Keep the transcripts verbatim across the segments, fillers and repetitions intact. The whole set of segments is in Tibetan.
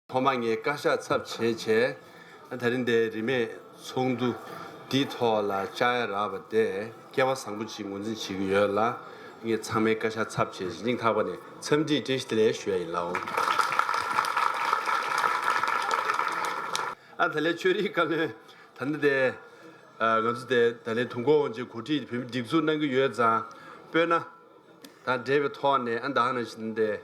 ཐོག་མར་ངས་བཀའ་ཤག་ཚབ་བྱས་བྱས། ད་རིང་འདིའི་རིས་མེད་ཚོགས་འདུ་འདིའི་ཐོག་ལ་བཅར་ཡ་རག་པ་དེ་སྐལ་བ་བཟང་པོ་ཅིག་ངོས་འཛིན་བྱེད་ཀྱི་ཡོད་ལ། ངས་ཚང་མའི་བཀའ་ཤག་ཚབ་བྱས་སྙིང་ཐག་པ་ནས་འཚམས་འདྲི་བཀྲ་ཤིས་བདེ་ལེགས་ཞུ་ཡ་ཡིན་ལགས། ཨ་ད་ལན་ཆོས་རིག་བཀའ་བློན་ད་ནི་དེ། ང་ཚོ་དེ་ད་ལན་དུས་འཁོར་དབང་ཆེན་གོ་སྒྲིག་བོད་མི་སྒྲིག་འཛུགས་གནང་གི་ཡོད་ཙང་། དཔེར་ན། དང་འབྲེལ་བའི་ཐོག་ནས་ཨ་ད་ནང་བཞིན་དེ།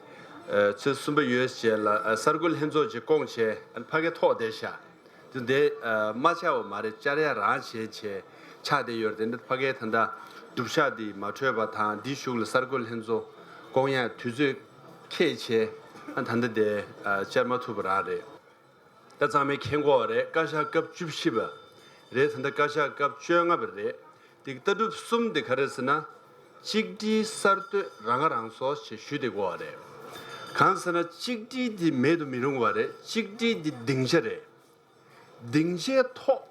ཚེས་གསུམ་པ་ཡོལ་རྗེས་ལ་གསར་འགོད་ལྷན་ཚོགས་ཅིག་བསྐོངས་བྱས་ཕ་གིར་ཐོག་བསྡད་ཤག་དེ་འདི་མ་བཅར་བ་མ་རེད། བཅར་ཡ་རང་བྱས་བྱས་ཆགས་བསྡད་ཡོད་རེད། དེ་འདི་ཕ་གིའི་ད་ལྟ་སྒྲུབ་ཞག་འདི་མ་འཕྲོད་པ་དང་འདིའི་གཞུག་ལ་གསར་འགོད་ལྷན་ཚོགས་བསྐོང་ཡ་དུས་ཚོད་འཁེལ་བྱས་ཨ་ད་ལྟ་དེ་བཅར་མ་ཐུབ་པ་རང་རེད། ད་ཚང་མས་མཁྱེན་གྱི་ཡོད་རེད། བཀའ་ཤག་སྐབས་བཅུ་བཞི་པ་རེད། ད་ལྟ་བཀའ་ཤག་སྐབས་བཅོ་ལྔ་པ་རེད། དེ་གི་ལྟ་གྲུབ་གསུམ་དེ་ག་རེ་ཟེར་ན། གཅིག་སྒྲིལ་གསར་གཏོད་རང་ཁ་རང་གསོ་ཞེས་ཞུས་བསྡད་ཀྱི་ཡོད་རེད། གང་ཟེར་ན་གཅིག་སྒྲིལ་དེ་མེད་དུ་མི་རུང་བ་རེད། གཅིག་སྒྲིལ་དེ་སྡིངས་ཆ་རེད། སྡིངས་ཆའི་ཐོག་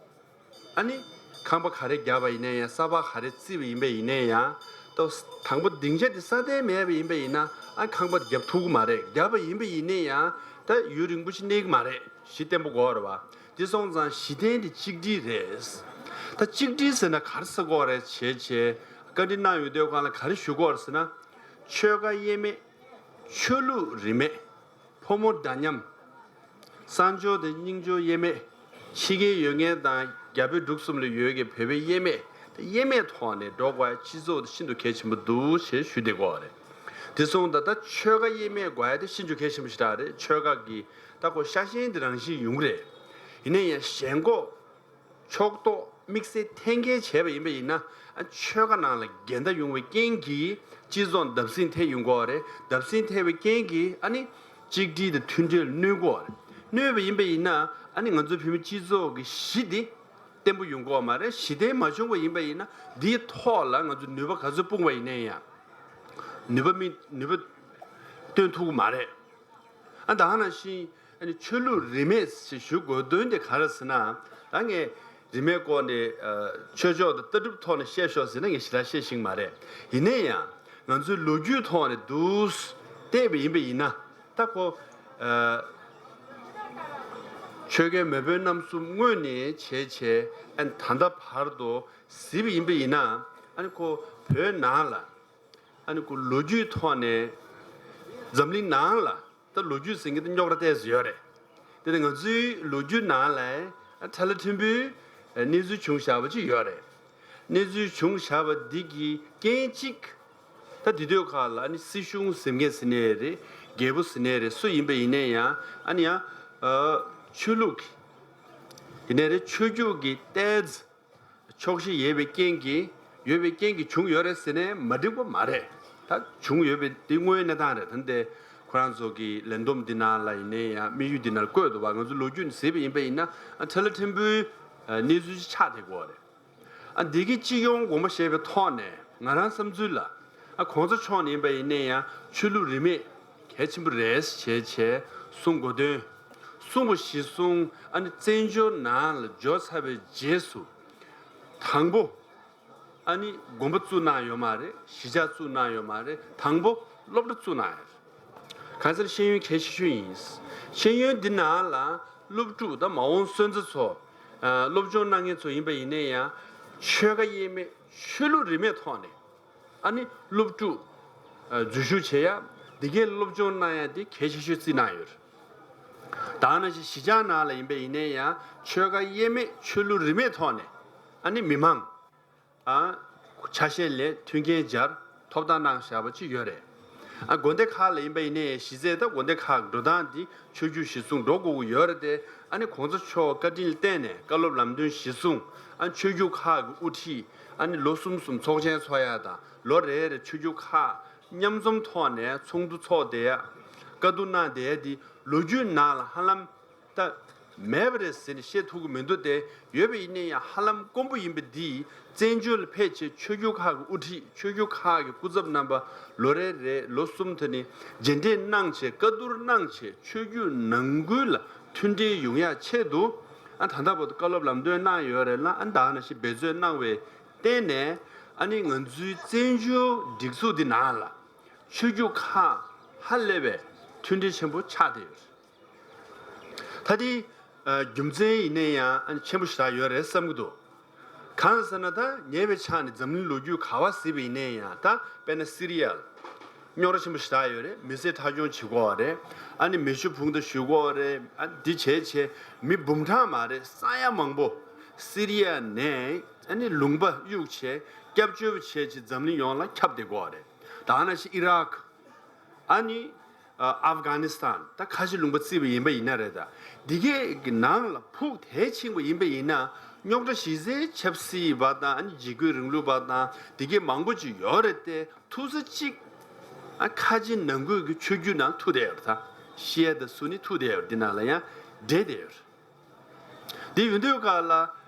ཨ་ནི་ཁང་པ་ག་རེ་བརྒྱབ་པ་ཡིན་ནའི་ཡང་། ས་ཕག་ག་རེ་བརྩིགས་པ་ཡིན་པ་ཡིན་ནའི་ཡང་། ད་དང་པོ་སྡིངས་ཆ་དེ་སྲ་བརྟན་མེད་པ་ཡིན་པ་ཡིན་ན་ཨ་ཁང་པ་བརྒྱབ་ཐུབ་ཀྱི་མ་རེད། བརྒྱབ་པ་ཡིན་པ་ཡིན་ནའི་ཡང་ད་ཡུན་རིང་པོ་ཞིག་གནས་ཀྱི་མ་རེད། གཞི་བརྟན་པོ་དགོས་རེད་བ། དེ་སོང་ཙང་གཞི་རྟེན་དེ་གཅིག་སྒྲིལ་རེད། ད་གཅིག་སྒྲིལ་ཟེར་ན་ག་རེ་ཟེར་དགོས་རེད་བྱས་བྱས་བཀའ་འདྲི་གནང་ཡོང་དུས་སྒང་ལ་ག་རེ་ཞུ་དགོས་རེད་ཟེར་ན། ཆོལ་ཁ་དབྱེ་མེད། ཆོས་ལུགས་རིས་མེད། ཕོ་མོ་འདྲ་མཉམ། གསང་སྦྱོར་དང་རྙིང་སྦྱོར་དབྱེ་མེད། ཕྱི་རྒྱལ་ཡོད་མཁན་དང་རྒྱ་བོད་འབྲུག་གསུམ་ལ་ཡོད་མཁན་བོད་པའི་དབྱེ་མེད། དབྱེ་མེད་ཐོག་ནས་འགྲོ་དགོས་པ་སྤྱི་ཚོགས་དེ་ཤིན་ཏུ་གལ་ཆེན་པོ་འདུག་ཞེས་ཞུས་བསྡད་ཀྱི་ཡོད་རེད། དེ་སོང་ཙང་ད་ཆོལ་ཁ་དབྱེ་མེད་དགོས་ཡ་དེ་ཤིན་ཏུ་གལ་ཆེན་པོ་ཞེ་དྲག་རེད། ཆོལ་ཁ་གི་ད་ཁོ་ཤ་ཞེན་དེ་རང་བཞིན་ཡོང་གི་རེད། ཡིན་ན་ཡང་ཞེན་ཁོག་ཕྱོགས་གཏོགས་དམིགས་བསལ་འཐེན་འཁྱེར་བྱས་པ་ཡིན་པ་ཡིན་ན། ཨ་ཆོལ་ཁ་ནང་ལ་འགལ་ཟླ་ཡོང་བའི་རྐྱེན་གྱིས་སྤྱི་ཚོགས་འདབ་སིང་ཐེབས་ཡོང་གི་ཡོད་རེད། འདབ་སིང་ཐེབས་པའི་རྐྱེན་གྱིས་ཨ་ནི་གཅིག་སྒྲིལ་དང་མཐུན་སྒྲིལ་ལ་གནོད་ཀྱི་ཡོད་རེད། གནོད་པ་ཡིན་པ་ཡིན་ན་ཨ་ནི་ང་ཚོ་བོད་མི་སྤྱི་ཚོགས་ཀྱི་གཞི་འདི་བརྟན་པོ་ཡོང་གི་ཡོད་མ་རེད། གཞི་བརྟན་མ་བྱུང་བ་ཡིན་པ་ཡིན་ན་འདིའི་ཐོག་ལ་ང་ཚོ་ནུས་པ་ག་ཚོད་སྤུངས་པ་ཡིན་ནའི་ཡང་། ནུས་པ་མི་ནུས་པ་བཏོན་ཐུབ་ཀྱི་མ་རེད། ཨ་ད་ག་ནང་བཞིན་ཨ་ནི་ཆོས་ལུགས་རིས་མེད་ཞེས་ཞུ་དགོས་དོན་དེ་ག་རེ་ཟེར་ན། ད་ངས་རིས་མེད་སྐོར་ནས་ཨ་ཆོས་ཕྱོགས་དང་ལྟ་གྲུབ་ཐོག་ནས་བཤད་ཤོག་ཟེར་ན་ངས་ཞེ་དྲག་བཤད་ཤེས་ཀྱི་མ་རེད། ཡིན་ན་ཡང་ང་ཚོའི་ལོ་རྒྱུས་ཐོག་ནས་འདུག་བལྟས་པ་ཡིན་པ་ཡིན་ན། ད་ཁོ་ཨ་ཆོས་རྒྱལ་མེས་དབོན་རྣམ་གསུམ་སྔོན་ནས་བྱས་བྱས་ཨ་ནི་ད་ལྟ་བར་དུ་གཟིགས་པ་ཡིན་པ་ཡིན་ན། ཨ་ནི་ཁོ་བོད་ནང་ལ་ཨ་ནི་ཁོ་ལོ་རྒྱུས་ཐོག་ནས་འཛམ་གླིང་ནང་ལ་ད་ལོ་རྒྱུས་ཟེར་མཁན་དེ་རྙོག་དྲ་ཏོག་ཙམ་ཡོད་རེད། དེ་ནི་ང་ཚོའི་ལོ་རྒྱུས་ནང་ལ་ཨ་ཕྲ་ལ་ཕྲན་བུའི་གནས་ཚུལ་བྱུང་བཞག་པ་ཅིག་ཡོད་རེད། གནས་ཚུལ་བྱུང་བཞག་པ་འདི་གི་རྐྱེན་གཅིག་ད་དེ་དུས་ཁག་ལ་ཨ་ནི་སྲིད་གཞུང་ཟེར་མཁན་ཟེར་ནའི་རེད། རྒྱལ་པོ་ཟེར་ནའི་རེད། སུ་ཡིན་པ་ཡིན་ནའི་ཡང་ཨ་ནི་ཡང་ཨ་ཆོས་ལུགས་ཀྱི་ཡིན་ནའི་རེད། ཆོས་བརྒྱུད་ཀྱི་ཏོག་ཙམ་ཕྱོགས་བཞི་ཡོད་པའི་རྐྱེན་གྱིས་ཡོད་པའི་རྐྱེན་གྱིས་བྱུང་ཡོད་རེད་ཟེར་ནས་མ་འགྲིག་པ་མ་རེད། ད་བྱུང་ཡོད་པའི་འདི་དངོས་གནས་སྟངས་རེད། ད་འདི་ཁོ་རང་ཚོ་གི་ལས་བསྡོམས་འདི་ནང་ལ་ཡིན་ནའི་ཡང་དམིགས་ཡུལ་འདི་ནང་བཀོད་འདུག་བ། ང་ཚོ་ལོ་རྒྱུས་ནས་གཟིགས་པ་ཡིན་པ་ཡིན་ན་ཨ་ཕྲ་ལ་ཕྲན་བུའི་གནས་ཚུལ་ཅིག་ཆགས་བསྡད་ཀྱི་ཡོད་རེད། ཨ་འདི་གི་སྤྱི་ཡོངས་དགོངས་པ་བཞེས་པའི་ཐོག་ནས་ང་རང་བསམ་ཚུལ་ལ་ཨ་གོང་ས་མཆོག་ནས་ཡིན་པ་ཡིན་ནའི་ཡང་ཆོས་ལུགས་རིས་མེད་གལ་ཆེན་པོ་རེད་ཅེས་བྱས་གསུང་དགོས་དོན། གསུངས་པ་གཞིར་བཟུང་ཨ་ནི་བཙན་བྱོལ་ནང་ལ་འབྱོར་ཚར་བའི་རྗེས་སུ། དང་པོ། ཨ་ནི་དགོན་པ་བཙུགས་གནང་ཡོད་མ་རེད། གཞིས་ཆགས་བཙུགས་གནང་ཡོད་མ་རེད། དང་པོ་སློབ་གྲྭ་བཙུགས་གནང་ཡོད་རེད། གང་ཟེར་ཤེས་ཡོན་གལ་ཆེ་ཤོས་ཡིན། ཤེས་ཡོན་འདི་ནང་ལ་སློབ་ཕྲུག་དང་མ་འོངས་སོན་རྩ་ཚོ། ཨ་སློབ་སྦྱོང་གནང་མཁན་ཚོ་ཡིན་པ་ཡིན་ནའི་ཡང་ཆོལ་ཁ་དབྱེ་མེད་ཆོས་ལུགས་རིས་མེད་ཐོག་ནས་ཨ་ནི་སློབ་ཕྲུག་ཨ་འཛུལ་ཞུགས་བྱེད་ཡ་འདི་གའི་སློབ་སྦྱོང་གནང་ཡ་འདི་གལ་ཆེ་ཤོས་བརྩིས་གནང་ཡོད་རེད། ད་ནང་བཞིན་གཞིས་ཆགས་ནང་ལ་ཡིན་པ་ཡིན་ནའི་ཡང་ཆོལ་ཁ་དབྱེ་མེད་ཆོས་ལུགས་རིས་མེད་ཐོག་ནས་ཨ་ནི་མི་མང་ཨ་ཆ་ཤས་ལ་མཐུན་རྐྱེན་སྦྱར་ཐོབ་ཐང་གནང་བཞག་པ་ཅིག་ཡོད་རེད། ཨ་དགོན་སྡེ་ཁག་ལ་ཡིན་པ་ཡིན་ནའི་གཞི་རྩའི་ད་དགོན་སྡེ་ཁག་འགྲོ་སྟངས་འདི་ཆོས་བརྒྱུད་གཞིར་བཟུང་འགྲོ་དགོས་ཀྱི་ཡོད་རེད་དེ། ཨ་ནི་གོང་ས་མཆོག་བཀའ་དྲིན་ལ་བརྟེན་ནས་བཀའ་སློབ་ལམ་སྟོན་གཞིར་བཟུང་ཨ་ཆོས་བརྒྱུད་ཁག་གི་དབུ་ཁྲིད་ཨ་ནི་ལོ་གསུམ་གསུམ་ཚོགས་ཆེན་ཚོགས་ཡ་དང་ལོ་རེ་རེ་ཆོས་བརྒྱུད་ཁག་མཉམ་འཛོམས་ཐོག་ནས་ཚོགས་འདུ་ཚོགས་བསྡད་ཡ། བཀའ་བསྡུར་གནང་བསྡད་ཡ་འདི་ལོ་རྒྱུས་ནང་ལ་ཧ་ལམ་ད་མེད་པ་རེད་ཟེར་ནས་བཤད་ཐུབ་ཀྱི་མི་འདུག་སྟེ། ཡོད་པ་ཡིན་ན་ཡང་ཧ་ལམ་དཀོན་པོ་ཡིན་པ་འདིས་བཙན་བྱོལ་ལ་ཕེབས་བྱས་ཆོས་བརྒྱུད་ཁག་གི་དབུ་ཁྲིད་ཆོས་བརྒྱུད་ཁག་གི་སྐུ་ཚབ་རྣམ་པ་ལོ་རེ་རེ་ལོ་གསུམ་དེ་ནི་མཇལ་འཕྲད་གནང་བྱས་བཀའ་བསྡུར་གནང་བྱས་ཆོས་བརྒྱུད་ནང་ཁུལ་ལ་མཐུན་སྒྲིལ་ཡོང་ཡ་ཆེད་དུ་ཨ་ད་ལྟ་བར་དུ་བཀའ་སློབ་ལམ་སྟོན་གནང་ཡོད་རེད་ལ། ཨ་ད་ནང་བཞིན་འབད་བརྩོན་གནང་བའི་བརྟེན་ནས་ཨ་ནི་ང་ཚོའི་བཙན་བྱོལ་སྒྲིག་འཛུགས་འདི་ནང་ལ་ཆོས་བརྒྱུད་ཁག་ཧ་ལས་པའི་མཐུན་སྒྲིལ་ཆེན་པོ་ཆགས་བསྡད་ཡོད་རེད། ད་དེ་རྒྱུ་མཚན་ཡིན་ན་ཡང་ཆེན་པོ་ཞེ་དྲག་ཡོད་རེད་བསམ་གྱི་འདུག་གང་ཟེར་ན། ད་ཉེ་བའི་ཆར་ནས་འཛམ་གླིང་ལོ་རྒྱུས་ག་པར་གཟིགས་པ་ཡིན་ན་ཡང་། ད་དཔེར་ན་སི་རི་ཡ་རྙོག་དྲ་ཆེན་པོ་ཞེ་དྲག་ཡོད་རེད། མི་སེར་ཁྲག་སྦྱོར་བྱེད་ཀྱི་ཡོད་རེད། ཨ་ནི་མེ་ཤུགས་འཕུར་མདའ་གཞུས་ཀྱི་ཡོད་རེད། ཨ་འདི་བྱས་བྱས་མི་འབུམ་ཕྲག་མ་རེད། ས་ཡ་མང་པོ་སི་རི་ཡ་ནས་ཨ་ནི་ལུང་པ་གཡུགས་བྱས་སྐྱབས་བཅོལ་བ་བྱས་བྱས་འཛམ་གླིང་ཡོངས་ལ་ཁྱབ་བསྡད་ཀྱི་ཡོད་རེད། ད་ནང་བཞིན་ཨི་རག་ཨ་ནི་ཨ་ཨབ་གྷ་ནི་སི་ཐན། ད་ཁ་ཆེ་ལུང་པ་བརྩིས་པ་ཡིན་པ་ཡིན་ན་རེད། ད་འདི་གའི་གི་ནང་ལ་ཕུགས་དེ་ཕྱིན་པ་ཡིན་པ་ཡིན་ན། རྙོག་དྲ་གཞི་རྩའི་ཆབ་སྲིད་པ་དང་། ཨ་ནི་འཇིགས་སྐུལ་རིང་ལུགས་པ་དང་། འདི་གའི་མང་པོ་ཅིག་ཡོད་རེད་དེ། ཐུག་ས་གཅིག་ཨ་ཁ་ཆེ་ནང་ཁུལ་གྱི་ཆོས་བརྒྱུད་ནང་ཐུག་བསྡད་ཡོད་རེད། ད་ཤི་ཡ་དང་སུ་ནི་ཐུག་བསྡད་ཡོད་རེད། འདི་ནང་ལ་ཡང་འདྲེས་བསྡད་ཡོད་རེད། འདི་ཡོད་དུས་སྐབས་ལ་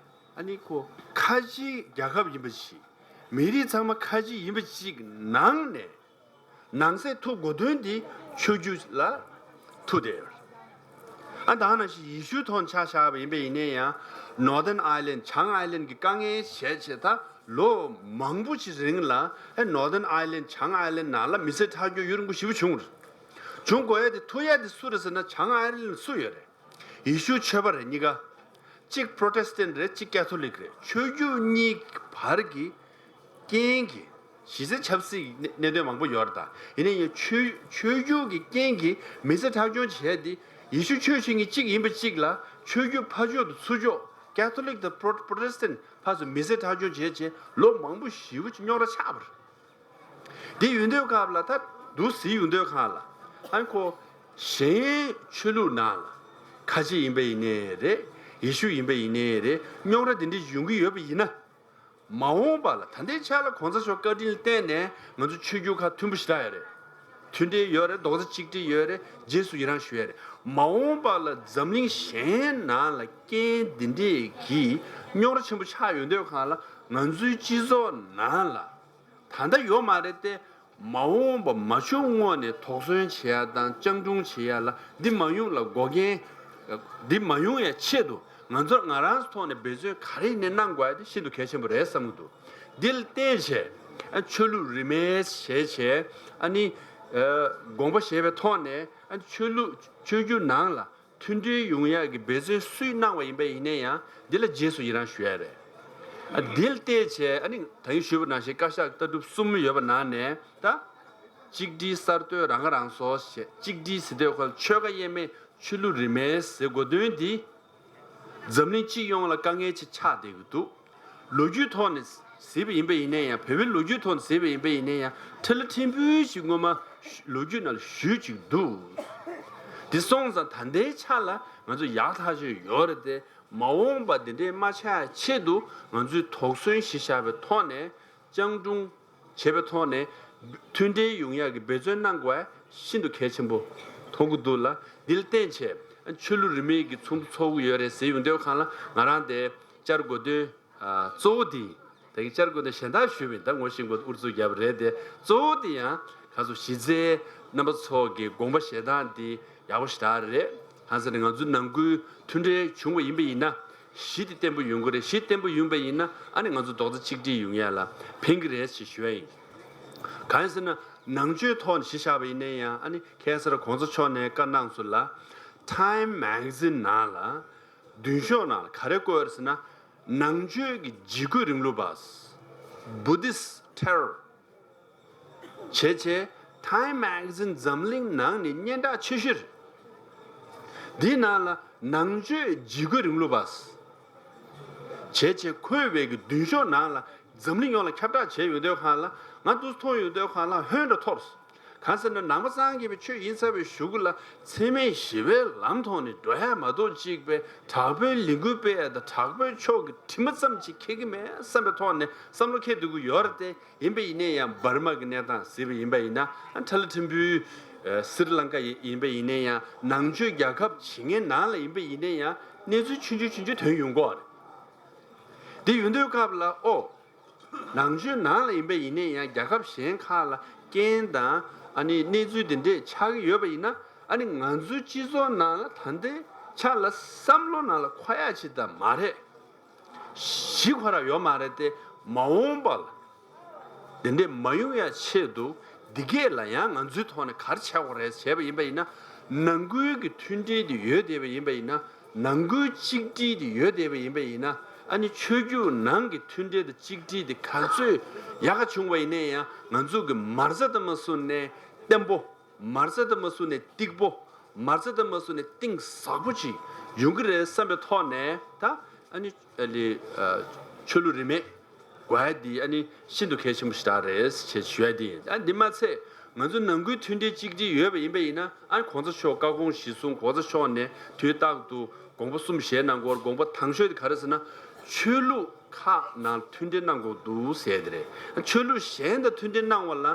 ཨ་ནི་ཁོ་ཁ་ཆེའི་རྒྱལ་ཁབ་ཡིན་པ་ཞིག་མི་རིགས་ཚང་མ་ཁ་ཆེ་ཡིན་པ་ཞིག་ནང་ནས་ནང་གསེས་ཐུག་དགོས་དོན་འདི་ཆོས་བརྒྱུད་ལ་ཐུག་བསྡད་ཡོད་རེད། ཨ་ད་ནང་བཞིན་ཡེ་ཤུའི་ཐོག་ཆ་བཞག་པ་ཡིན་པ་ཡིན་ན་ཡང་། Northern Ireland། བྱང་ཨའི་ལན་གྱི་དཀའ་ངལ་བྱས་བྱས་ད་ལོ་མང་པོ་ཞིག་རིང་ལ་ཨ་Northern Ireland། བྱང་ཨའི་ལན་ནང་ལ་མི་སེར་ཁྲག་སྦྱོར་ཡུན་རིང་པོ་ཞེ་པོ་བྱུང་བ་རེད། བྱུང་དགོས་ཡ་དེ་ཐུག་ཡ་དེ་སུ་རེད་ཟེར་ན། བྱང་ཨའི་ལན་ལ་སུ་ཡོད་རེད། ཡེ་ཤུ་ཆོས་པ་རེད་གཉིས་ཀ། གཅིག་པྲོ་ཊེ་སི་ཊན་རེད། གཅིག་ཀེ་ཐོ་ལིག་རེད། ཆོས་བརྒྱུད་གཉིས་བར་གྱི་རྐྱེན་གྱིས་གཞི་རྩའི་ཆབ་སྲིད་ཀྱི་གནད་གནད་དོན་མང་པོ་ཡོད་རེད། ད་ཡིན་ན་ཡང་ཆོས་ཆོས་བརྒྱུད་ཀྱི་རྐྱེན་གྱིས་མི་སེར་ཁྲག་སྦྱོར་བྱས་ཏེ། ཡེ་ཤུ་ཆོས་བྱེད་མཁན་གཅིག་ཡིན་པ་གཅིག་ལ་ཆོས་བརྒྱུད་ཕར་ཕྱོགས་དང་ཚུར་ཕྱོགས། ཀེ་ཐོ་ལིག་དང་པྲོ་པྲོ་ཊེ་སི་ཊན་ཕར་ཚུར་མི་སེར་ཁྲག་སྦྱོར་བྱས་བྱས་ལོ་མང་པོ་ཞེ་པོ་ཅིག་རྙོག་དྲ་ཆགས་པ་རེད། དེ་ཡོད་དུས་སྐབས་ལ། ད་འདུག་སེ་ཡོང་དུས་སྒང་ལ་ཨ་ཁོ་གཞན་ཆོས་ལུགས་ནང་ལ་ཁ་ཆེ་ཡིན་པ་ཡིན་ནའི་རེད། ཡེ་ཤུ་ཡིན་པ་ཡིན་ནའི་རེད། རྙོག་དྲ་དེ་འདྲ་ཡོང་གི་ཡོད་པ་ཡིན་ན། མ་འོངས་པ་ལ། ད་ལྟའི་ཆ་ལ་གོང་ས་མཆོག་བཀའ་དྲིན་ལ་བརྟེན་ནས་ང་ཚོ་ཆོས་བརྒྱུད་ཁག་མཐུན་པོ་ཞེ་དྲག་ཡོད་རེད། མཐུན་སྒྲིལ་ཡོད་རེད། རྡོག་རྩ་གཅིག་སྒྲིལ་ཡོད་རེད། རྗེས་སུ་ཡི་རང་ཞུ་ཡ་རེད། མ་འོངས་པ་ལ་འཛམ་གླིང་གཞན་ནང་ལ་རྐྱེན་འདི་འདྲས་ཀྱི་རྙོག་དྲ་ཆེན་པོ་ཆགས་ཡོང་དུས་སྒང་ལ། ང་ཚོའི་སྤྱི་ཚོགས་ནང་ལ་ད་ལྟ་ཡོད་མ་རེད་དེ། མ་འོངས་པ་མ་བྱུང་སྔོན་ནས་དོགས་ཟོན་བྱེད་ཡ་དང་སྤྱང་གྲུང་བྱེད་ཡ་ལ། འདི་མ་ཡོང་ལ་འགོག་རྐྱེན། འདི་མ་ཡོང་ཡ་ཆེད་དུ་ང་ཚོ་ང་རང་ཚོ་ཐོག་ནས་འབད་བརྩོན་ག་རེ་ཡིན་ནའི་གནང་དགོས་ཡ་དེ་ཤིན་ཏུ་གལ་ཆེན་པོ་རེད་བསམ་གྱི་འདུག་འདི་ལ་བརྟེན་བྱས་ཨ་ཆོས་ལུགས་རིས་མེད་བྱས་བྱས། ཨ་ནི་ཨ་དགོངས་པ་བཞེས་པའི་ཐོག་ནས། ཨ་ཆོས་ལུགས་ཆོས་བརྒྱུད་ནང་ལ་མཐུན་སྒྲིལ་ཡོང་ཡག་གི་འབད་བརྩོན་སུས་གནང་བ་ཡིན་པ་ཡིན་ན་ཡང་། འདི་ལ་རྗེས་སུ་ཡི་རང་ཞུ་ཡ་རེད། ཨ་འདི་ལ་བལྟས་བྱས། ཨ་ནི་ད་གིན་ཞུས་པ་ནང་བཞིན་བཀའ་ཤག་ལྟ་གྲུབ་གསུམ་ཡོད་པ་ནང་ནས། ད་གཅིག་སྒྲིལ་གསར་གཏོད་རང་ཁ་རང་གསོ་བྱས། གཅིག་སྒྲིལ་ཟེར་དུས་ཁོ་ལ་ཆོལ་ཁ་དབྱེ་མེད་ཆོས་ལུགས་རིས་མེད་ཟེར་དགོས་དོན་འདི། འཛམ་གླིང་སྤྱི་ཡོངས་ལ་དཀའ་ངལ་ཅིག་ཆགས་བསྡད་ཀྱི་འདུག་ལོ་རྒྱུས་ཐོག་ནས་གཟིགས་པ་ཡིན་པ་ཡིན་ན་ཡང་། བོད་པའི་ལོ་རྒྱུས་ཐོག་ནས་གཟིགས་པ་ཡིན་པ་ཡིན་ན་ཡང་། ཁྲི་ལ་ཕྲན་བུ་ཞིག་སྔོན་མ་ལོ་རྒྱུས་ནང་ལ་ཞུས་ཅིག་འདུག་དེ་སོང་ཙང་ད་ལྟའི་ཆ་ལ་ང་ཚོ་ཡག་ཐག་ཆོད་ཡོད་རེད་དེ། མ་འོངས་པ་འདི་འདྲའི་མ་ཆགས་ཆེད་དུ་ང་ཚོས་དོགས་ཟོན་གཞི་བཞག་པའི་ཐོག་ནས། སྤྱང་གྲུང་བྱེད་པའི་ཐོག་ནས་མཐུན་སྒྲིལ་ཡོང་ཡག་གི་འབད་བརྩོན་གནང་དགོས་ཤིན་ཏུ་གལ་ཆེན་པོ་མཐོང་གི་འདུག་ལ། འདི་ལ་བརྟེན་བྱས་ཆོས་ལུགས་རིས་མེད་ཀྱི་ཚོགས་འདུ་ཚོགས་ཀྱི་ཡོད་རེད་ཟེར་ཡོང་དུས་སྒང་ལ། ང་རང་དེ་བཅར་དགོས་དོན་གཙོ་བོ་དེ་ཡིན། ད་གིན་བཅར་དགོས་དོན་གཞན་དག་ཞུས་པ་ཡིན། ད་ངོ་ཤེས་དགོས་ཨུ་ཚུགས་རྒྱབ་རེད་དེ། གཙོ་བོ་དེ་ཡང་ཁ་སང་གཞི་རྩའི་རྣམ་པ་ཚོ་གི་དགོངས་པ་བཞེས་སྟངས་དེ་ཡག་པོ་ཞེ་དྲག་རེད། གང་ཟེར་ན་ང་ཚོའི་ནང་ཁུལ་མཐུན་སྒྲིལ་བྱུང་བ་ཡིན་པ་ཡིན་ན། གཞི་དེ་བརྟན་པོ་ཡོང་གི་རེད། གཞི་བརྟན་པོ་ཡོང་པ་ཡིན་ན། ཨ་ནི་ང་ཚོ་རྡོག་རྩ་གཅིག་སྒྲིལ་ཡོང་ཡ་ལ་ཕན་གི་རེད་ཅེས་ཞུ་ཡ་ཡིན། གང་ཡིན་ཟེར་ན། ནང་ཆོས་ཐོག་ནས་གཞི་བཞག་པ་ཡིན་ན་ཡང་། ཨ་ནི་ཁ་སང་གོང་ས་མཆོག་ནས་བཀའ་གནང་སོང་ལ། Time Magazine ནང་ལ་མདུན་ཤོག་ནང་ལ་ག་རེ་བཀོད་ཡོད་ཟེར་ན། ནང་ཆོས་ཀྱི་འཇིགས་སྐུལ་རིང་ལུགས་པ། Buddhist Terror བྱས་བྱས། Time Magazine འཛམ་གླིང་ནང་ནས་སྙན་གྲགས་ཆེ་ཤོས་རེད། འདིའི་ནང་ལ་ནང་ཆོས་འཇིགས་སྐུལ་རིང་ལུགས་པ་བྱས་བྱས་འཁོད་པའི་གི་མདུན་ཤོག་ནང་ལ། འཛམ་གླིང་ཡོངས་ལ་ཁྱབ་བསྒྲགས་བྱས་ཡོང་དུས་སྒང་ལ། ང་འདུག་སེ་མཐོང་ཡོང་དུས་སྒང་ལ་ཧོན་འདྲ་ཐོར། གང་ཟེར་ན། ནང་པ་སངས་རྒྱས་པའི་ཆོས་ཡིན་ཚར་བའི་གཞུག་གུ་ལ་འཚེ་མེད་ཞི་བའི་ལམ་ཐོག་ནས་འགྲོ་ཡ་མ་གཏོགས། གཅིག་པའི་དྲག་པོའི་ལས་འགུལ་སྤེལ་ཡ་དང་དྲག་པོའི་ཕྱོགས་ཀྱི་དྲི་མ་ཙམ་ཅིག་འཁྱེར་གི་མེད་བསམ་པའི་ཐོག་ནས་བསམ་བློ་འཁྱེར་སྡོད་ཀྱི་ཡོད་རེད་དེ། ཡིན་པ་ཡིན་ན་ཡང་འབར་མ་གི་གནས་སྟངས་གཟིགས་པ་ཡིན་པ་ཡིན་ན། ཨ་ཁྲ་ལ་ཕྲན་བུའི་ཨ་སི་རི་ལང་ཀ་ཡིན་པ་ཡིན་ན་ཡང་། ནང་ཆོས་རྒྱལ་ཁབ་བྱེད་མཁན་ནང་ལ་ཡིན་པ་ཡིན་ན་ཡང་། གནས་ཚུལ་ཆུང་ཆུང་ཆུང་ཆུང་ཐོན་ཡོང་གི་ཡོད་རེད། དེ་ཡོང་དུས་སྐབས་ལ། ཨོ། ནང་ཆོས་ནང་ལ་ཡིན་པ་ཡིན་ན་ཡང་། རྒྱལ་ཁབ་གཞན་ཁག་ལ་རྐྱེན་དང་ཨ་ནི་གནས་ཚུལ་དེ་འདྲས་ཆགས་ཀྱི་ཡོད་པ་ཡིན་ན། ཨ་ནི་ང་ཚོའི་སྤྱི་ཚོགས་ནང་ལ་ད་ལྟའི་ཆ་ལ་བསམ་བློ་ནང་ལ་འཁོར་ཡ་ཅིག་ད་མ་རེད། གཞི་ཁོ་རང་ཡོད་མ་རེད་དེ། མ་འོངས་པ་ལ་དེ་འདྲས་མ་ཡོང་ཡ་ཆེད་དུ། འདི་གས་ལ་ཡང་ང་ཚོའི་ཐོག་ནས་ག་རེ་བྱེད་དགོས་རེད་བྱས་པ་ཡིན་པ་ཡིན་ན། ནང་ཁུལ་གྱི་མཐུན་སྒྲིལ་དེ་ཡོད་བསྡད་པ་ཡིན་པ་ཡིན་ན། ནང་ཁུལ་གཅིག་སྒྲིལ་དེ་ཡོད་བསྡད་པ་ཡིན་པ་ཡིན་ན། ཨ་ནི་ཆོས་བརྒྱུད་ནང་གི་མཐུན་སྒྲིལ་དང་གཅིག་སྒྲིལ་དེ་ག་ཚོད་ཡག་ག་བྱུང་བ་ཡིན་ན་ཡང་། ང་ཚོ་གི་མ་རྩ་དང་མ་བཟུང་ནས་བརྟན་པོ། མ་རྩ་དང་མ་བཟུང་ནས་སྟུག་པོ། མ་རྩ་དང་མ་བཟུང་ནས་གཏིང་ཟབ་པོ་ཅིག་ཡོང་གི་རེད་བསམ་པའི་ཐོག་ནས། ད་ཨ་ནི་ཨ་ལི་ཨ་ཆོས་ལུགས་རིས་མེད་དགོས་ཡ་འདི་ཨ་ནི་ཤིན་ཏུ་གལ་ཆེན་པོ་ཞིག་རེད་ཅེས་ཞུ་ཡ་འདི་ཡིན། ཨ་འདི་མ་ཚད་ང་ཚོ་ནང་ཁུལ་མཐུན་སྒྲིལ་གཅིག་སྒྲིལ་ཡོད་པ་ཡིན་པ་ཡིན་ན། ཨ་གོང་ས་མཆོག་བཀའ་དགོངས་གཞིར་བཟུང་གོང་ས་མཆོག་ནས་དུས་རྟག་ཏུ་དགོངས་པ་གསུམ་བཞེས་གནང་དགོས། དགོངས་པ་དང་ཤོས་དེ་ག་རེ་ཟེར་ན། ཆོས་ལུགས་ཁག་ནང་མཐུན་སྒྲིལ་གནང་དགོས་འདུག་ཟེར་དེ་རེད། ཆོས་ལུགས་གཞན་དང་མཐུན་སྒྲིལ་གནང་བ་ལ་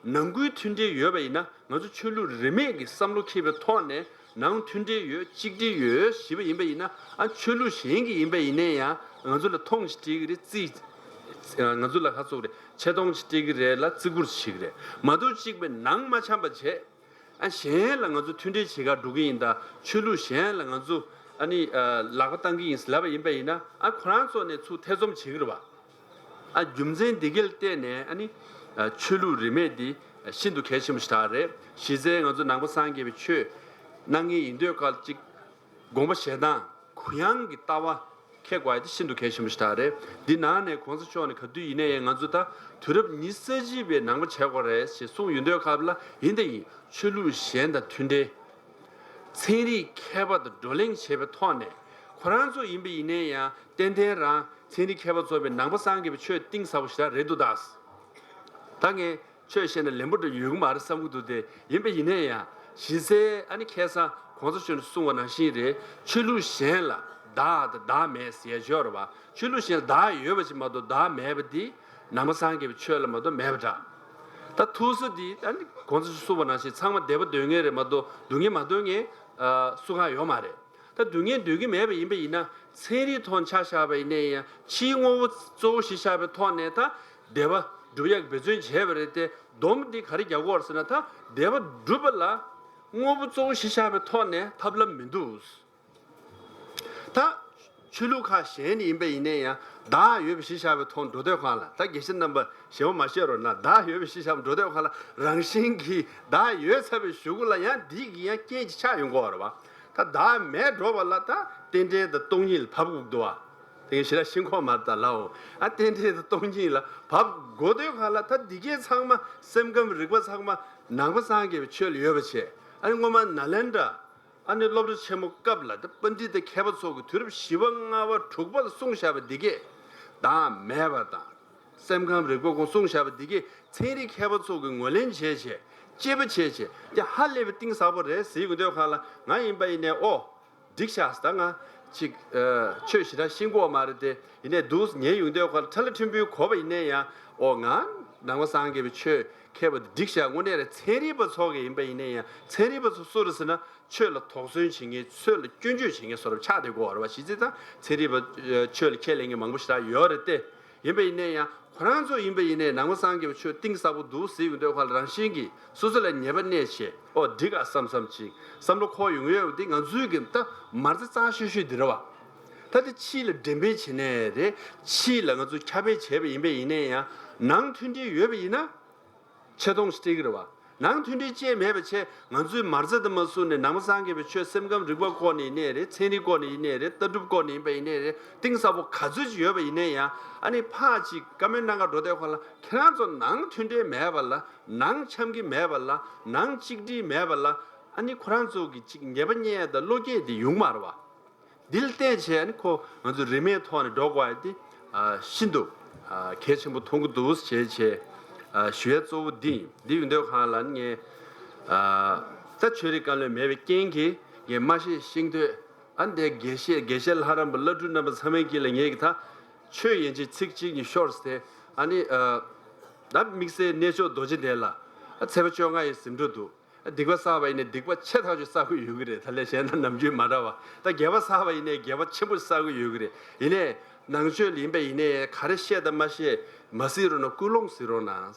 ནང་ཁུལ་མཐུན་སྒྲིལ་ཡོད་པ་ཡིན་ན། ང་ཚོ་ཆོས་ལུགས་རིས་མེད་ཀྱི་བསམ་བློ་འཁྱེར་བའི་ཐོག་ནས་ནང་མཐུན་སྒྲིལ་ཡོད། གཅིག་སྒྲིལ་ཡོད་ཞེས་པ་ཡིན་པ་ཡིན་ན། ཨ་ཆོས་ལུགས་གཞན་གྱི་ཡིན་པ་ཡིན་ན་ཡང་ང་ཚོ་ལ་མཐོང་ཅིག་སྤྲད་ཀྱི་རེད། རྩིས། ང་ཚོ་ལ་ཁ་ཚུགས་རེད། ཆེ་མཐོང་ཅིག་སྤྲད་ཀྱི་རེད་ལ་བརྩི་བཀུར་བྱེད་ཀྱི་རེད་མ་གཏོགས། གཅིག་པའི་ནང་མ་འཆམ་པ་བྱས། ཨ་གཞན་ལ་ང་ཚོ་མཐུན་སྒྲིལ་བྱེད་གར་འགྲོ་གི་ཡིན། ད་ཆོས་ལུགས་གཞན་ལ་ང་ཚོ་ཨ་ནི་ལག་པ་བཏང་གི་ཡིན་ལབ་པ་ཡིན་པ་ཡིན་ན། ཨ་ཁོ་རང་ཚོ་ནས་ཚུར་ཐེ་ཚོམ་བྱེད་ཀྱི་རེད་བ། ཨ་རྒྱུ་མཚན་འདི་གས་ལ་བརྟེན་ནས་ཨ་ནི་ཆོས་ལུགས་རིས་མེད་འདི་ཤིན་ཏུ་གལ་ཆེན་པོ་ཞིག་རེད། གཞི་རྩའི་ང་ཚོ་ནང་པ་སངས་རྒྱས་པའི་ཆོས་གནང་མཁན་ཡིན་དུས་སྐབས་ཅིག་དགོངས་པ་བཞེས་སྟངས། གུ་ཡངས་ཀྱི་ལྟ་བ་འཁྱེར་དགོས་ཡ་དེ་ཤིན་ཏུ་གལ་ཆེན་པོ་ཞིག་རེད། འདི་ནང་ནས་གོང་ས་མཆོག་ནས་ག་དུས་ཡིན་ན་ཡང་ང་ཚོ་ད་དུས་རབས་ཉི་ཤུ་རྩ་གཅིག་པའི་ནང་པ་བྱེད་དགོས་རེད་ཞེས་གསུངས་ཡོང་དུས་སྐབས་ལ། ཡིན་དང་ཡིན། ཆོས་ལུགས་གཞན་དང་མཐུན་འབྲེལ། ཚན་རིག་མཁས་པ་དང་བགྲོ་གླེང་བྱས་པའི་ཐོག་ནས། ཁོ་རང་ཚོ་ཡིན་པ་ཡིན་ན་ཡང་ཏན་ཏན་རང་ཚན་རིག་མཁས་པ་ཚོ་བའི་ནང་པ་སངས་རྒྱས་པའི་ཆོས་གཏིང་ཟབ་པོ་ཞིག་རེད་འདུག་ད་ད་ངས་ཆོས་བཤད་ན་ལན་པོ་འདྲ་ཡོད་གི་མ་རེད་བསམ་གི་འདུག་དེ་ཡིན་པ་ཡིན་ན་ཡང་གཞི་རྩའི་ཨ་ནི་ཁ་སང་གོང་ས་མཆོག་ནས་གསུངས་པ་ནང་བཞིན་རེད། ཆོས་ལུགས་གཞན་ལ་བདག་དང་བདག་མེད་ཟེར་ཡ་ཅིག་ཡོད་རེད་བ། ཆོས་ལུགས་གཞན་ལ་བདག་ཡོད་པ་ཅིག་མ་གཏོགས་བདག་མེད་པ་འདི་ནང་པ་སངས་རྒྱས་པའི་ཆོས་ལ་མ་གཏོགས་མེད་པ་འདྲ། ད་ཐུགས་སྲས་འདི་ཨ་ནི་གོང་ས་མཆོག་གསུངས་པ་ནང་བཞིན་ཚང་མ་བདེ་བ་འདོད་མཁན་རེད་མ་གཏོགས་སྡུག་བསྔལ་མ་འདོད་མཁན་སུ་གང་ཡོད་མ་རེད། ད་སྡུག་བསྔལ་འདོད་ཀྱི་མེད་པ་ཡིན་པ་ཡིན་ན། ཚན་རིག་ཐོག་ཆ་བཞག་པ་ཡིན་ན་ཡང་ཕྱིའི་དངོས་པོ་གཙོ་བོ་གཞི་བཞག་པའི་ཐོག་ནས་ད་བདེ་བ་སྒྲུབ་ཡག་འབད་བརྩོན་བྱས་པ་རེད་དེ། སྡོམ་འདི་ག་རེ་རྒྱག་དགོས་རེད་ཟེར་ན། ད་བདེ་བ་སྒྲུབ་པ་ལ་དངོས་པོ་གཙོ་བོ་གཞི་བཞག་པའི་ཐོག་ནས་ཐབས་ལམ་མི་འདུག་ད་ཆོས་ལུགས་ཁག་གཞན་ཡིན་པ་ཡིན་ན་ཡང་བདག་ཡོད་པའི་གཞི་བཞག་པའི་ཐོག་འགྲོ་དུས་སྒང་ལ། ད་དགེ་བཤེས་རྣམ་པ་ཞེ་པོ་མ་བཤད་རོགས་གནང་། བདག་ཡོད་པའི་གཞི་བཞག་པ་འགྲོ་དུས་སྒང་ལ་རང་བཞིན་གྱིས་བདག་ཡོད་ཚར་བའི་གཞུག་གུ་ལ་ཡང་འདི་གི་ཡང་རྐྱེན་ཅིག་ཆགས་ཡོང་གི་ཡོད་རེད་བ། ད་བདག་མེད་འགྲོ་བ་ལ་ད་རྟེན་འབྲེལ་དང་སྟོང་ཉིད་ལ་བབས་དགོས་འདུག་བ། དེ་གའི་ཞེ་དྲག་ཤེས་ཁོམ་མ་རེད་ད་ལགས། ཨ་རྟེན་འབྲེལ་དང་སྟོང་ཉིད་ལ་བབས་དགོས་དུས་སྒང་ལ། ད་འདི་གའི་ཚང་མ་སེམས་ཁམས་རིག་པ་ཚང་མ་ནང་པ་སངས་རྒྱས་པའི་ཆོས་ལ་ཡོད་པ་བྱས། ཨ་ནི་སྔོན་མ་ནཱ་ལེནྡྲ་ཨ་ནི་སློབ་གྲྭ་ཆེན་མོ་སྐབས་ལ་ད་པཎྜི་ཏ་མཁས་པ་ཚོ་གིས་དུས་རབས་བཞི་པ་ལྔ་པ་དྲུག་པ་ལ་གསུངས་བཞག་པ་འདི་གས། བདག་མེད་པ་དང་། སེམས་ཁམས་རིག་པ་ཁོང་གསུངས་བཞག་པ་འདི་གས་ཚན་རིག་མཁས་པ་ཚོ་གིས་ངོས་ལེན་བྱས་བྱས། དཔྱད་པ་བྱས་བྱས། དེ་ཧ་ལས་པའི་གཏིང་ཟབ་པོ་རེད་ཟེར་གྱི་འདུག་སྒང་ལ། ང་ཡིན་པ་ཡིན་ནའི་ཨོ། འགྲིག་ཤག་ད་ང་ཅིག་ཨ་ཆོས་ཞེ་དྲག་ཤེས་ཀྱི་ཡོད་མ་རེད་དེ། ཡིན་ནའི་འདུག་ཉན་ཡོང་དུས་སྒང་ལ་ཁྲ་ལ་ཕྲན་བུའི་གོ་བ་ཡིན་ནའི་ཡང་། ཨོ་ང་ནང་པ་སངས་རྒྱས་པའི་ཆོས་མཁས་པ་འདི་འགྲིག་ཤག་དངོས་གནས་རེད། ཚན་རིག་པ་ཚོ་གིས་ཡིན་པ་ཡིན་ནའི་ཡང་། ཚན་རིག་པ་ཚོ་སུ་རེད་ཟེར་ན། ཆོས་ལ་དོགས་ཟོན་བྱེད་མཁན། ཆོས་ལ་སྐྱོན་བརྗོད་བྱེད་མཁན་བཟོ་འདྲ་ཆགས་བསྡད་ཀྱི་ཡོད་རེད་བ། གཞི་རྩའི་ད་ཚན་རིག་པ་ཨ་ཆོས་ལ་ཁས་ལེན་མཁན་མང་པོ་ཞེ་དྲག་ཡོད་རེད་དེ། ཡིན་པ་ཡིན་ནའི་ཡང་ཁོ་རང་ཚོ་ཡིན་པ་ཡིན་ནའི་ནང་པ་སངས་རྒྱས་པའི་ཆོས་གཏིང་ཟབ་པོ་འདུག་ཟེར་གྱི་འདུག་སྒང་ལ་རང་བཞིན་གྱིས་སོ་སོ་ལ་ཉེས་པ་གནས་བྱས། ཨོ་འགྲིག་ག་བསམ་བསམ་ཅིག་བསམ་བློ་འཁོར་ཡོང་ཡོད་པ་འདི་ང་ཚོའི་གི་ད་མ་རྩ་གཙང་ཤོས་ཤོས་འདི་རེད་བ། ད་དེ་ཕྱི་ལ་འགྲེམས་སྤེལ་བྱེད་ནའི་རེད། ཕྱི་ལ་ང་ཚོ་ཁྱབ་སྤེལ་བྱས་པ་ཡིན་པ་ཡིན་ནའི་ཡང་། ནང་མཐུན་སྒྲིལ་ཡོད་པ་ཡིན་ན། ཆེ་མཐོང་ཞིག་སྤྲད་ཀྱི་རེད་བ། ནང་མཐུན་སྒྲིལ་ཅིག་མེད་པ་བྱས། ང་ཚོའི་མ་རྩ་དེ་མ་བཟུང་ནས་ནང་པ་སངས་རྒྱས་པའི་ཆོས་སེམས་ཁམས་རིག་པ་སྐོར་ནས་ཡིན་ནའི་རེད། ཚན་རིག་སྐོར་ནས་ཡིན་ནའི་རེད། ལྟ་གྲུབ་སྐོར་ནས་ཡིན་པ་ཡིན་ནའི་རེད། གཏིང་ཟབ་པོ་ག་ཚོད་ཅིག་ཡོད་པ་ཡིན་ནའི་ཡང་། ཨ་ནི་ཕར་ཅིག་བཀའ་མོལ་གནང་ག་འགྲོ་དུས་སྒང་ལ། ཁྱེད་རང་ཚོ་ནང་མཐུན་སྒྲིལ་མེད་པ་ལ། ནང་འཆམ་གྱི་མེད་པ་ལ། ནང་གཅིག་སྒྲིལ་མེད་པ་ལ། ཨ་ནི་ཁོ་རང་ཚོ་གི་ཅིག་ཉེས་པ་རྙེད་དང་བློ་སྐྱེད་དེ་ཡོང་མ་རེད་བ། འདི་ལ་བརྟེན་བྱས་ནས་ཁོ་ང་ཚོ་རིས་མེད་ཐོག་ནས་འགྲོ་དགོས་ཡ་དེ་ཨ་ཤིན་ཏུ་ཨ་གལ་ཆེན་པོ་མཐོང་གི་འདུག་ཞེས་བྱས་ཨ་ཞུ་ཡ་གཙོ་བོ་འདི་ཡིན། འདི་ཡིན་དུས་སྒང་ལ་ངས་ཨ་ད་ཆོས་རིག་བཀའ་བློན་མེད་པའི་རྐྱེན་གྱིས་ངས་མ་ཤེས་ཤེས་འདོད། ཨ་འདི་དགེ་བཤེས་དགེ་བཤེས་ལྷ་རམས་པ་བླ་སྤྲུལ་རྣམ་པ་ཚང་མའི་དཀྱིལ་ལ་ངས་ཀྱི་ད་ཆོས་ཡན་ཆད་ཚིག་གཅིག་གཉིས་ཤོར་སྟེ། ཨ་ནི་ཨ་ད་དམིགས་བསལ་གནས་མཆོག་རྡོ་རྗེ་གདན་ལ་ཨ་ཚེས་པ་བཅོ་ལྔ་ཡི་ཟིན་འགྲོ་འདུག་སྡིག་པ་བསགས་པ་ཡིན་ནའི་སྡིག་པ་ཆེ་ཐག་ཆོད་བསགས་ཀྱི་ཡོད་ཀྱི་རེད། ད་ལས་གཞན་དང་ནམ་རྒྱུན་མ་འདྲ་བ། ད་དགེ་བ་བསགས་པ་ཡིན་ནའི་དགེ་བ་ཆེན་པོ་བསགས་ཀྱི་ཡོད་ཀྱི་རེད། ཡིན་ནའི་ནང་ཆོས་ལ་ཡིན་པ་ཡིན་ནའི་ག་རེ་བཤད་དང་མ་བཤད་མ་གཟིགས་རོགས་གནང་། ཀུན་སློང་གཟིགས་རོགས་གནང་།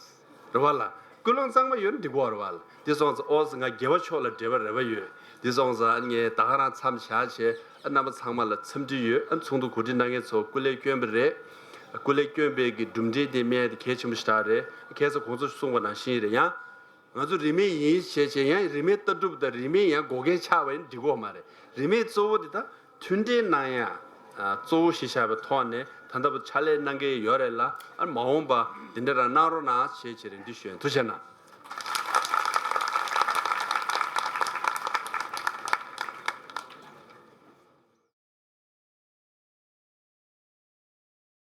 རེད་བ་ལ། ཀུན་སློང་གཙང་མ་ཡོད་ན་འགྲིག་གི་རེད་བ་ལ། དེ་སོང་ཙང་ཨོ་ང་དགེ་བ་ཕྱོགས་ལ་འབྲེལ་བ་རེ་བ་ཡོད། དེ་སོང་ཙང་ངས་ད་ག་རང་མཚམས་བཞག་བྱས་རྣམ་པ་ཚང་མ་ལ་འཚམས་འདྲི་ཡོད། ཚོགས་འདུ་གོ་སྒྲིག་གནང་མཁན་ཚོ་སྐུ་ལས་བསྐྱོན་པ་རེད། སྐུ་ལས་བསྐྱོན་པའི་གི་གྲུབ་འབྲས་དེ་སྨྲས་དེ་གལ་ཆེན་པོ་ཞིག་རེད། ཁ་སང་གོང་ས་གསུངས་པ་ནང་བཞིན་རེད། ཡང་། ང་ཚོ་རིས་མེད་ཡིན་ཞེས་བྱས་ཡང་རིས་མེད་ལྟ་གྲུབ་དང་རིས་མེད་ཡང་འགོག་རྐྱེན་ཆགས་པ་ཡིན་འགྲིག་གི་མ་རེད། རིས་མེད་གཙོ་བོ་དེ་ད་ མཐུན་སྒྲིལ་གནང་ཡ་གཙོ་བོ་གཞི་བཞག་པའི་ཐོག་ནས་ད་ལྟ་བུ་ཕྱག་ལས་གནང་གི་ཡོད་རེད་ལ། ཨ་མ་འོངས་པ་འདི་འདྲ་རང་གནང་རོགས་གནང་ཞེས་བྱས་རེ་འདུན་ཞུ་ཡ་ཡིན། ཐུགས་རྗེ་གནང་།